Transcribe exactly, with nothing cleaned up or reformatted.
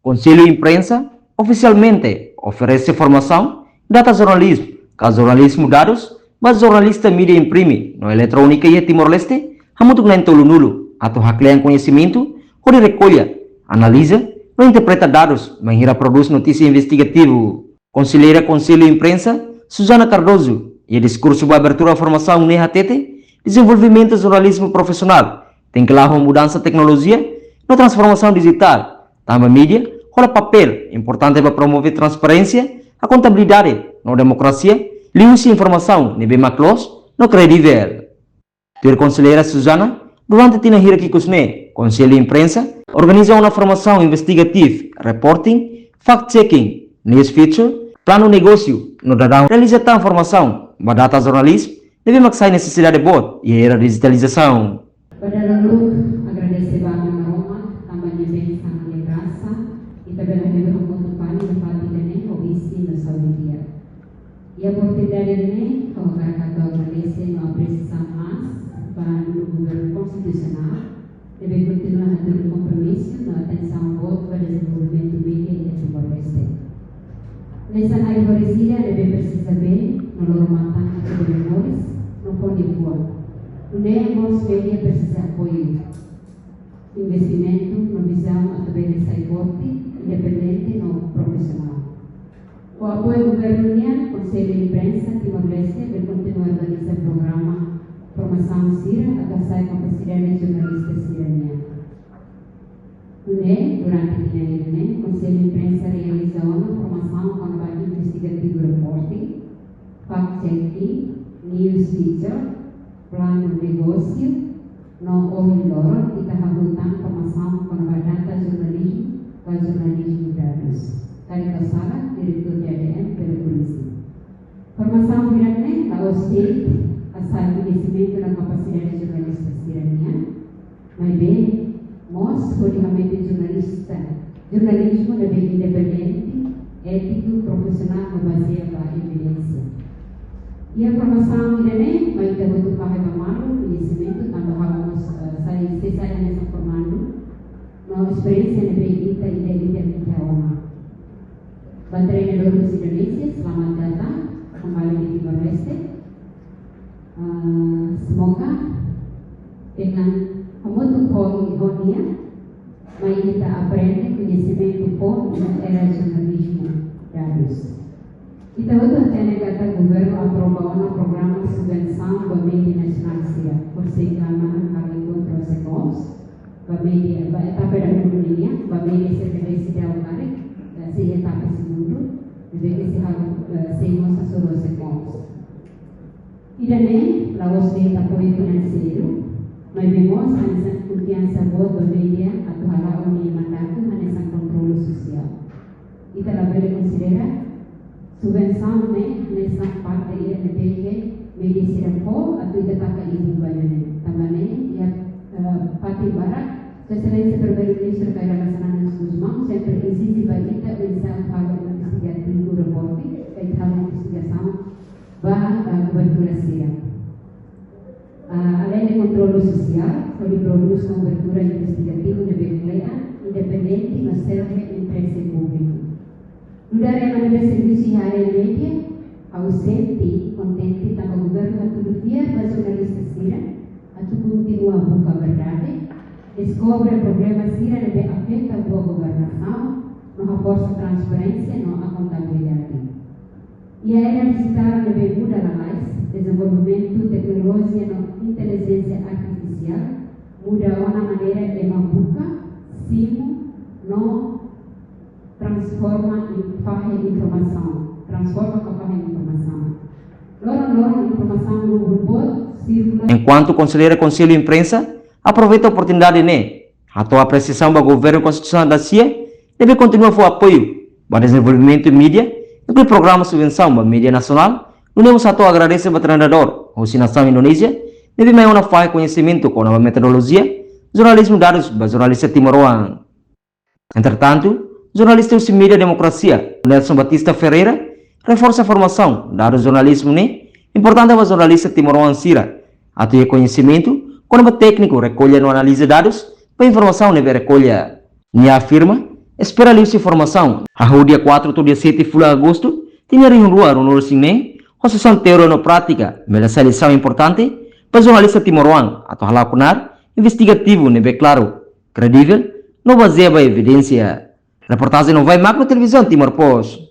Konsellu Imprensa ofisialmente oferese formasaun data jornalizmu ka jornalizmu dadus ba jornalista mídia imprime no eletrónika iha Timor-Leste hamutuk na'in-tolunulu atu haklean koñesimentu hodi rekolla, analiza no interpreta dadus bainhira prodús notísia investigativu. Konselleira Konsellu Imprensa, Susana Cardoso, iha diskursu ba abertura formasaun ne'e hatete, dezenvolvimentu jornalizmu profisionál tenke la'o ho mudansa teknolojia no transformasaun dijitál, tanba mídia hola papél importante ba promove transparénsia, akontabilidade no demokrasia, liuhusi informasaun ne'ebé mak loos no kredivel. Tuir Konselleira Susana, durante tinan hirak ikus ne'e, Konsellu Imprensa organiza ona formasaun investigativa, reporting, fact-checking, news feature, planu negósiu, no daudaun realiza tan formasaun ba data jornalizmu ne'ebé mak sai nesesidade boot iha era dijitalizasaun. Ba dala uluk agradese ba Aman Maromak tanba nia bensaun no grasa, ita bele hamutuk fali iha fatin ida-ne'e ho isin no saúde di'ak. Iha oportunidade ida-ne'e, ha'u hakarak atu agradese no apresia mós ba Nu'udar Governu Konstitusionál, ne'ebé kontinua hatudu kompromisu no atensaun boot ba dezenvolvimentu mídia iha Timor-Leste. Hanesan ai-horis ida ne'ebé presiza been no loro-matan atu bele moris no fó nia fuan. Nune'e mós mídia presiza apoiu, investimentu no vizaun atu bele sai forte, independente no profisionál. Ho apoiu governu nian, Konsellu Imprensa Timor-Leste bele kontinua organiza programa formasaun sira atu hasa'e kapasidade jornalista sira-nian. Nune'e, durante tinan ida-ne'e, Konsellu Imprensa realiza ona formasaun kona-ba investigativu, reporting, fact-checking, news feature, planu negósiu, no ohin loron ita hahú tan formasaun kona-ba data jornalizmu ka jornalizmu dadus. Karik ha'u sala, diretór D A D M bele korrije. Formasaun hirak-ne'e la'ós de'it hasa'e koñesimentu no kapasidade jornalista sira-nian, maibé mós hodi hametin jornalista, jornalizmu ne'ebé independente, étiku, profisionál no bazeia ba evidénsia. Iha formasaun ida-ne'e mai ita hotu fahe ba malu koñesimentu tanba ha'u mós, eh, sai, sei sai hanesan formandu no esperiénsia ne'ebé ita ida-idak iha ona. Ba treinadór husi Indonézia, selamat datang kembali di Timor-Leste. Ah, semoga dengan hamutuk ho nia, mai ita aprende koñesimentu foun iha era jornalizmu dadus. Ita hotu hatene katak governu aprova ona programa subvensaun ba mídia nasionál sira, por sei kama halo enkontru SECOMS, ba mídia, ba etapa dahuluk nian, ba mídia sira ne'ebé seidauk karik, eh, sei etapa segundu, ne'ebé ke sei halo, eh, sei mós hasoru SECOMS. Ida-ne'e la'ós de'it apoiu finanseiru, maibé mós hanesan konfiansa boot ba mídia atu hala'o nia mandatus hanesan kontrolu sosiál. Ita labele konsidera subvensaun ne'e hanesan parte ida ne'ebé ke mídia sira fó atu ita taka ibun ba nia ne'e. Tanba ne'e iha, eh, fatin barak, Sua Exelénsia Primeiru-Ministru Kay Rala Xanana Gusmão sempre ezije ba ita oinsá halo investigativu, reporting, ka ita halo investigasaun ba, eh, kobertura sira. Ah, além de kontrolu sosiál, hodi prodús kobertura investigativu ne'ebé kle'an, independente no serve interese públiku. Nu'udar ema ne'ebé servisu iha área mídia, ha'u sente kontente tanba governu hatudu fiar ba jornalista sira atu kontinua buka verdade, deskobre problema sira ne'ebé afeta boa governasaun, no haforsa transparénsia no akontabilidade. Iha era dijitál ne'ebé muda lalais, dezenvolvimentu teknolojia no intelijénsia artifisiál muda ona maneira ema buka, simu no transforma in-, fahe informasaun, transforma ka fahe informasaun. Loron-loron informasaun rubut boot sirkula. Enkuantu Konselleira Konsellu Imprensa aproveita oportunidade ne'e hato'o apresiasaun ba Governu Konstitusionál da-sia, ne'ebé kontinua fó apoiu ba dezenvolvimentu mídia, inklui programa subvensaun ba mídia nasionál, nune'e mós hato'o agradese ba treinadór husi nasaun Indonézia, ne'ebé mai ona fahe koñesimentu kona-ba metodolojia jornalizmu dadus ba jornalista timoroan. Entretantu, jornalista husi mídia Democracia, Nelson Batista Ferreira, reforsa formasaun dadus jornalizmu ne'e importante ba jornalista timoroan sira atu iha koñesimentu kona-ba tékniku rekolla no analiza dadus ba informasaun ne'ebé rekolla. Nia afirma, Espera liu husi informasaun. Hahú dia kuatru to'o dia sete fulan Agostu, tinan rihun rua ruanulu-resin-neen, ho sesaun teoria no prátika, bele sai lisaun importante ba jornalista timoroan atu hala'o knaar investigativu ne'ebé klaru, kredivel, no bazeia ba evidénsia. Reportajen Novai Magno, Televizaun Timor Post.